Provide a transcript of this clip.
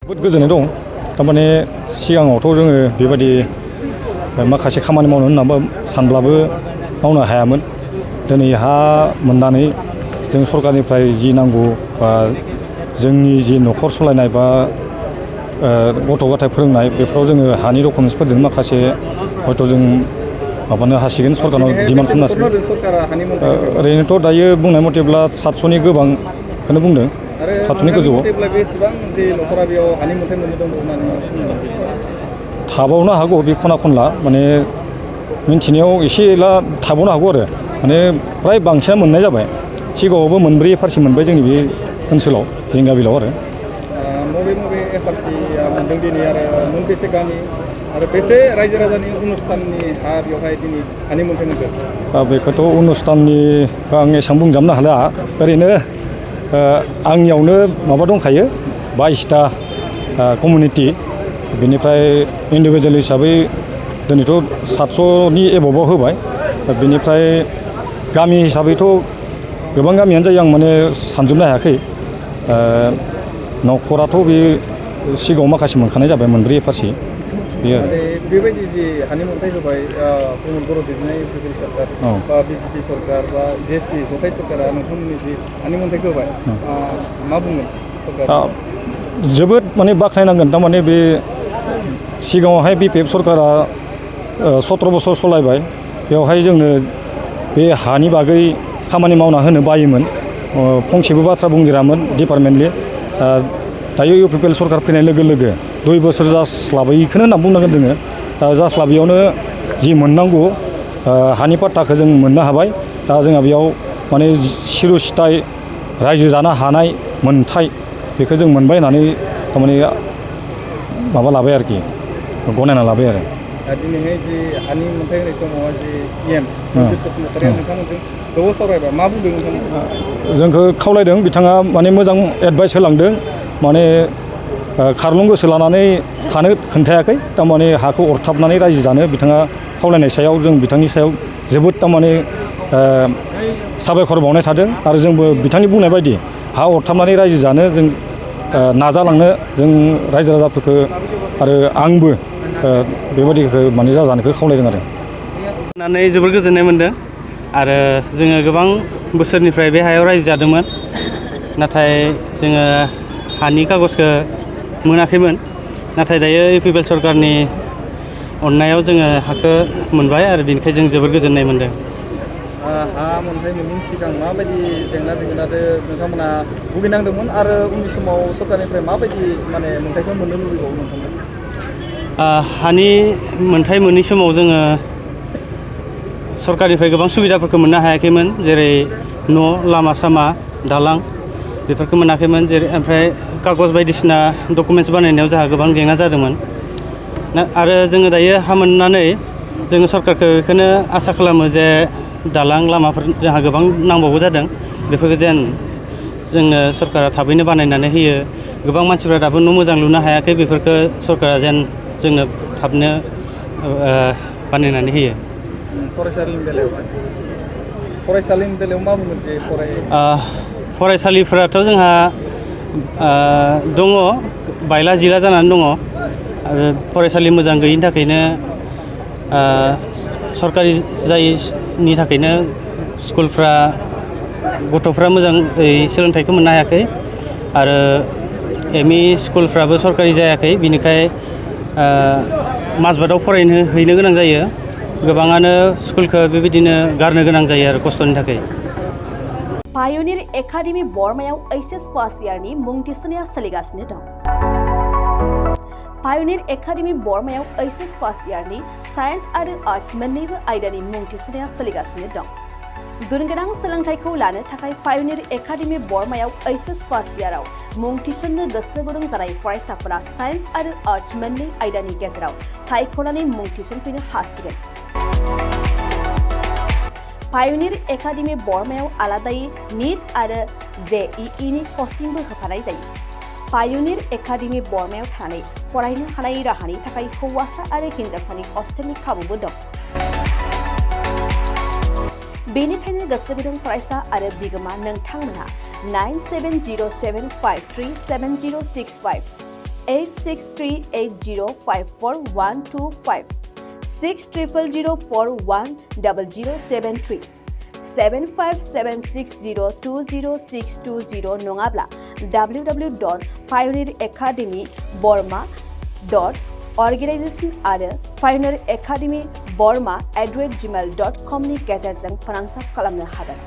जोबोद गोजोननाय दं थारमाने सिगाङावथ' जोङो बेबायदि माखासे खामानि मावनो होननानै सानब्लाबो मावनो हायामोन दिनै हा मोननानै जों सरकारनिफ्राय जि नांगौ बा जोंनि जि न'खर सालायनाय बा गथ' गथाय फोरोंनाय बेफोराव जोङो हानि डकुमेन्टसफोरजों माखासे हयथ' जों माबानो हासिगोन सरकारनाव डिमान्ड खालामनांसिगोन ओरैनोथ' दायो बुंनाय मथेब्ला 700नि गोबांखौनो बुंदों 700नि गोजौआव थाबावनो हागौ बे खना खनला माने मिन्थिनायाव एसे एला थाबावनो हागौ आरो माने फ्राय बांसिन मोननाय जाबाय सिगाङावबो मोनब्रै एफारसि मोनबाय जोंनि बे ओनसोलाव जिंगाबिलाव आरो मबे एफारसिया मोनदों दिनै आरो मोनबेसे गामि आरो बेसे रायजो राजानि अनुस्थाननि हा बेवहाय दिनै हानि मोनथाय मोनदों बेखौथ' अनुस्थाननि आं एसेबां बुंजोबनो हाला ओरैनो आंनियावनो माबा दंखायो 22टा कमिउनिटि बेनिफ्राय इन्डिभिजुवेल हिसाबै दिनैथ' 700नि एबभाव होबाय बेनिफ्राय गामि हिसाबैथ' गोबां गामियानो जायो आं माने सानजोबनो हायाखै न'खराथ' बे सिगाङाव माखासे मोनखानाय जाबाय मोनब्रै एफारसि बेयो बेबायदि जे हानि मोनथाय होबाय प्रमद बर' दैदेननाय इउपिपिएल सरकार बा बिजेपि सरकार बा जिएसपि जथाय सरकारा नोंथांमोननि जि हानि मोनथायखौ होबाय मा बुंगोन सरकारा जोबोद माने बाख्नायनांगोन थारमाने बे सिगाङावहाय बिपिएफ सरकारा 17 बोसोर सलायबाय बेवहाय जोंनो बे हानि बागै खामानि मावना होनो बायोमोन फंसेबो बाथ्रा बुंदिरामोन डिपार्टमेन्टलि दायो इउपिपिएल सरकार फैनाय लोगो लोगो 2 बोसोर जास्लाबैखौनो होनना बुंनांगोन जोङो दा जास्लाबैयावनो जि मोननांगौ हानि पाट्टाखौ जों मोननो हाबाय दा जोंहा बेयाव माने सिर'सिथाय रायजो जानो हानाय मोनथाय बेखौ जों मोनबाय होननानै थारमाने माबा लाबाय आरोखि गनायना लाबाय आरो दिनैहाय जि हानि मोनथाय होनाय समाव जि एम नोंथांमोनजों गोबाव सावरायबाय मा बुंदों नोंथांमोन जोंखौ खावलायदों बिथाङा माने मोजां एडभाइस होलांदों माने खारलुं गोसो लानानै थानो खोन्थायाखै थारमाने हाखौ अरथाबनानै रायजो जानो बिथाङा खावलायनाय सायाव जों बिथांनि सायाव जोबोद थारमाने साबायखर बावनाय थादों आरो जोंबो बिथांनि बुंनाय बायदि हा अरथाबनानै रायजो जानो जों नाजालांनो जों रायजो राजाफोरखौ आरो आंबो बेबायदिखौ माने जाजानोखौ खावलायदों आरो होननानै जोबोर गोजोननाय मोनदों आरो जोङो गोबां बोसोरनिफ्राय बे हायाव रायजो जादोंमोन नाथाय जोङो हानि कागजखौ मोनाखैमोन नाथाय दायो इउपिपिएल सरकारनि अननायाव जोङो हाखौ मोनबाय आरो बेनिखाय जों जोबोर गोजोननाय मोनदों हा मोनथाय मोनैनि सिगां माबायदि जेंना जेंनाजों नोंथांमोना भुगिनांदोंमोन आरो उननि समाव सरकारनिफ्राय माबायदि माने मोनथायखौ मोननो लुबैबावो नोंथांमोन हानि मोनथाय मोनै समाव जोङो सरकारनिफ्राय गोबां सुबिदाफोरखौ मोननो हायाखैमोन जेरै न' लामा सामा दालां बेफोरखौ मोनाखैमोन जेरै ओमफ्राय कागज बायदिसिना डकुमेन्टस बानायनायाव जोंहा गोबां जेंना जादोंमोन आरो जोङो दायो हा मोननानै जोङो सरकारखौ बेखौनो आसा खालामो जे दालां लामाफोर जोंहा गोबां नांबावगौ जादों बेफोरखौ जेन जोंनो सरकारा थाबैनो बानायनानै होयो गोबां मानसिफ्रा दाबो न' मोजां लुनो हायाखै बेफोरखौ सरकारा जेन जोंनो थाबनो बानायनानै होयो फरायसालिनि बेलायाव मा बुंगोन जे फरायसालिफोराथ' जोंहा दङ बायला जिला जानानै दङ आरो फरायसालि मोजां गैयिनि थाखायनो सरकारि जायैनि थाखायनो स्कुलफ्रा गथ'फ्रा मोजाङै सोलोंथाइखौ मोननो हायाखै आरो एमइ स्कुलफ्राबो सरकारि जायाखै बिनिखाय माजबादाव फरायनो हैनो गोनां जायो गोबाङानो स्कुलखौ बेबायदिनो गारनो गोनां जायो आरो खस्थ'नि थाखाय पायनिर एकाडेमि बरमायाव एचएस पास इयारनि मुं थिसननाया सोलिगासिनो दं पायनिर एकाडेमि बरमायाव एचएस पास इयारनि साइन्स आरो आर्ट्स मोन्नैबो आयदानि मुं थिसननाया सोलिगासिनो दं गुनगोनां सोलोंथाइखौ लानो थाखाय पायनिर एकाडेमि बरमायाव एचएस पास इयाराव मुं थिसननो गोसो गुदुं जानाय फरायसाफोरा साइन्स आरो आर्ट्स मोन्नै आयदानि गेजेराव सायख'नानै मुं थिसनफैनो हासिगोन पायनिर एकाडेमि बरमायाव आलादायै नीट आरो जेईईनि कचिंबो होफानाय जायो पायनिर एकाडेमि बरमायाव थानानै फरायनो हानाय राहानि थाखाय हौवासा आरो हिन्जावसानि हस्टेलनि खाबुबो दं बेनिखायनो गोसो गुदुं फरायसा आरो बिगोमा नोंथांमोनहा 9707537065 8638054125 6000410073 7576020620 नङाब्ला www.pioneeracademyborma.organization आरो pioneeracademyborma@gmail.com नि गेजेरजों फोनांजाब खालामनो हागोन।